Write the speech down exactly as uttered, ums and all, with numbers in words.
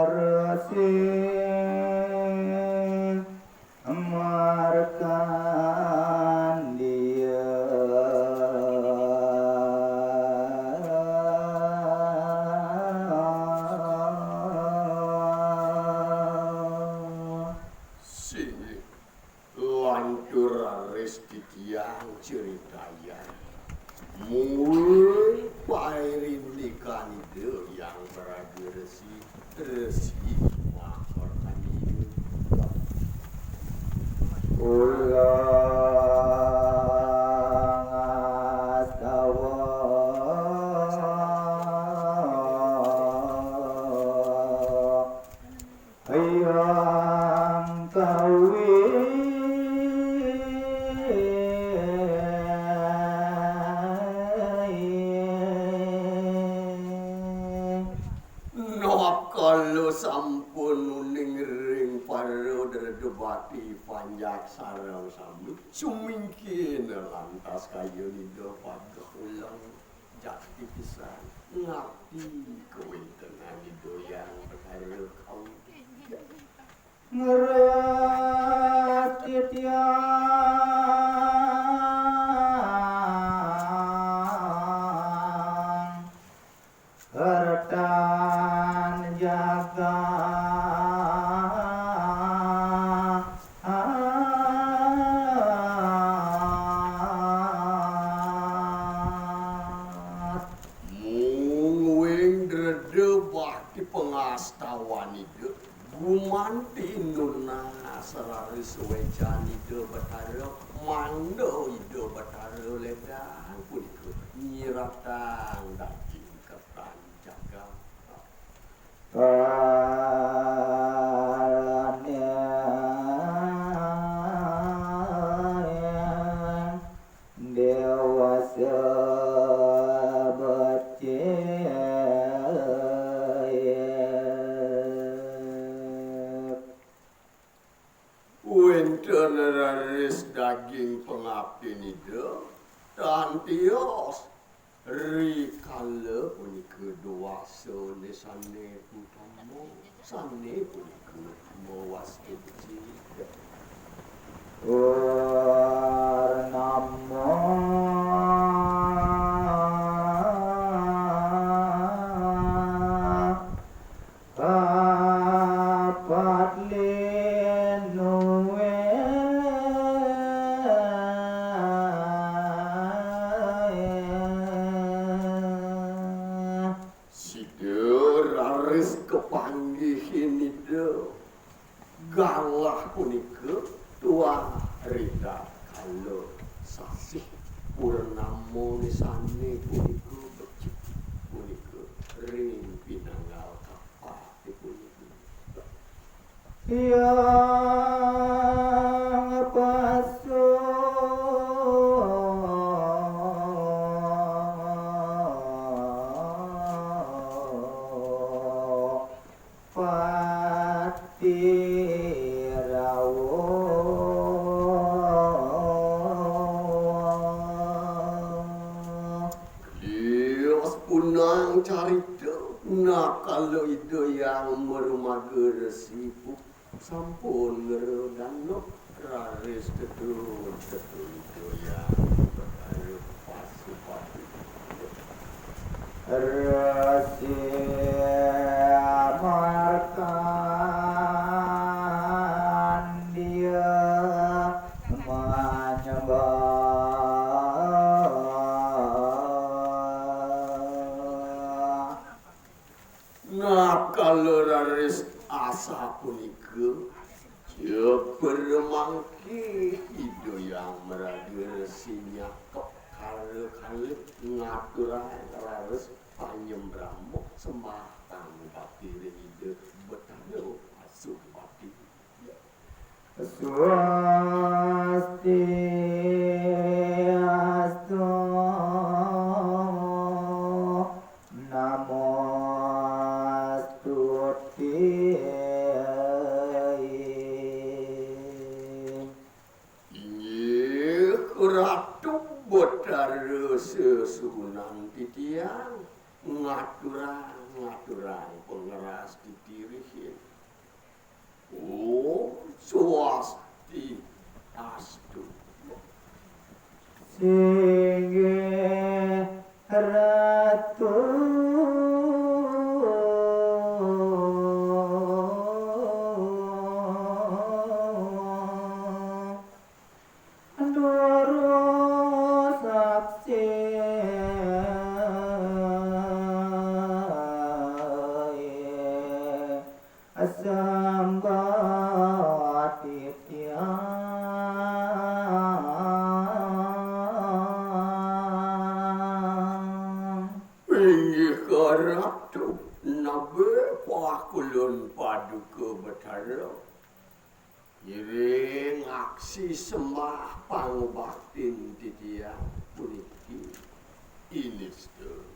Resi Markandia. Sini lantur raris titiang ceritayang. Mungguing pairindikan Ida Hyang Maraga Resi, Resi Makor Kaniga. Ulang astawa Hyang Kawi. Nap kala sampun uning ring para dredebati panjak sareng sami, sumingkina lantas kayun Ida pageh uleng. Jakti pisan ngabdi kawéntenan Ida Hyang Betara Kawi. Ngeras titiang retan jagat. Mungguing dreda bakti pangastawan Ida, gumanti nunas raris suécan Ida Betara, mangda Ida Betara ledang punika nyiratang daging ketan jagat. Kalane dewasa becik. Wénten raris daging pangaptin Ida, tan tios. Rikala punika dwasané sané utama, sané punika mawasta becik. Purnama papat linué. Sida raris kapanggihin Ida. Galah punika tuah ritatkala sasih purnama sané punika becik punika ring pinanggal kapaté punika. Hyang Pasu Pati Rawuh. Tios punang carita, nakala Ida Hyang Marumaga Resi pu-, sampun ngredana raris tetu-tetu Ida Hyang Betara Pasupati. Resi Markandia manyembah. Nah, kala raris asapunika, jebul mangkin Ida Hyang Maraga Resi nyakep kala kalih ngaturang raris panyembrama sembah pangubakti ring Ida Betara Pasupati. Swastiastu. Namastuti. Inggih Ratu Betara Sesuhunan titiang, ngaturang, ngaturang Pangeras titirihin. Om Swastiastu. Inggih Ratu, nabe pakulun paduka Betara. Ngiring aksi sembah pangubaktin titiang puniki. Inista.